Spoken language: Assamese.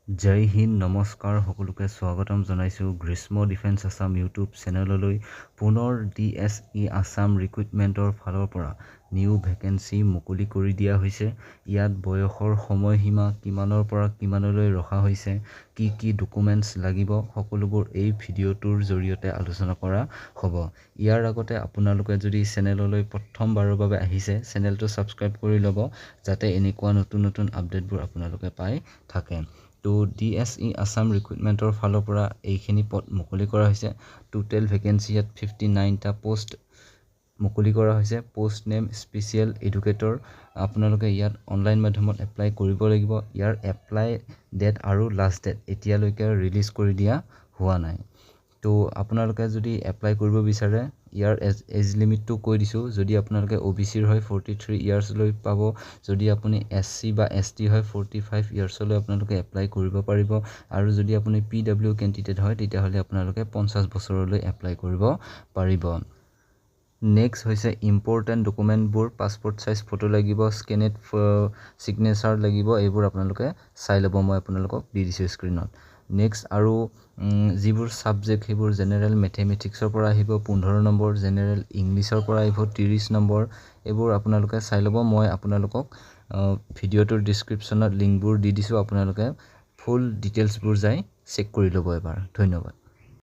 জয় হিন্দ, নমস্কাৰ, সকলোকে স্বাগতম জনাইছোঁ গ্ৰীষ্ম ডিফেন্স আছাম ইউটিউব চেনেললৈ। পুনৰ ডিএছই আছাম ৰিক্ৰুইটমেণ্টৰ ফালৰ পৰা নিউ ভেকেঞ্চি মুকলি কৰি দিয়া হৈছে। ইয়াত বয়সৰ সময়সীমা কিমানৰ পৰা কিমানলৈ ৰখা হৈছে, কি কি ডকুমেণ্টছ লাগিব, সকলোবোৰ এই ভিডিঅ'টোৰ জৰিয়তে আলোচনা কৰা হ'ব। ইয়াৰ আগতে আপোনালোকে যদি চেনেললৈ প্ৰথমবাৰৰ বাবে আহিছে, চেনেলটো ছাবস্ক্ৰাইব কৰি ল'ব, যাতে এনেকুৱা নতুন নতুন আপডেটবোৰ আপোনালোকে পাই থাকে। তো ডিএছই আছাম ৰিক্ৰুইটমেণ্টৰ ফালৰ পৰা এইখিনি পদ মুকলি কৰা হৈছে। টোটেল ভেকেঞ্চি ইয়াত 59টা পষ্ট মুকলি কৰা হৈছে। Post name special educator. আপোনালোকে ইয়াত অনলাইন মাধ্যমত এপ্লাই কৰিব লাগিব। ইয়াৰ এপ্লাই ডেট আৰু লাষ্ট ডেট এতিয়ালৈকে ৰিলিজ কৰি দিয়া হোৱা নাই। তো আপোনালোকে যদি এপ্লাই কৰিব বিচাৰে, ইয়াৰ এজ লিমিটটো কৈ দিছোঁ। যদি আপোনালোকে অ' বি চিৰ হয়, 43 ইয়াৰ্ছলৈ পাব। যদি আপুনি এছ চি বা এছ টি হয়, 45 ইয়াৰ্ছলৈ আপোনালোকে এপ্লাই কৰিব পাৰিব। আৰু যদি আপুনি পি ডাব্লিউ কেণ্ডিডেট হয়, তেতিয়াহ'লে আপোনালোকে 50 বছৰলৈ এপ্লাই কৰিব পাৰিব। নেক্সট হৈছে ইম্পৰ্টেণ্ট ডকুমেণ্টবোৰ। পাছপৰ্ট চাইজ ফটো লাগিব, স্কেনেড ছিগনেচাৰ লাগিব। এইবোৰ আপোনালোকে চাই ল'ব, মই আপোনালোকক দি দিছোঁ স্ক্ৰীণত। নেক্সট আৰু যিবোৰ ছাবজেক্ট, সেইবোৰ জেনেৰেল মেথেমেটিক্সৰ পৰা আহিব 15 নম্বৰ, জেনেৰেল ইংলিছৰ পৰা আহিব 30 নম্বৰ। এইবোৰ আপোনালোকে চাই ল'ব। মই আপোনালোকক ভিডিঅ'টোৰ ডিছক্ৰিপশ্যনত লিংকবোৰ দি দিছোঁ, আপোনালোকে ফুল ডিটেইলছবোৰ যাই চেক কৰি ল'ব এবাৰ। ধন্যবাদ।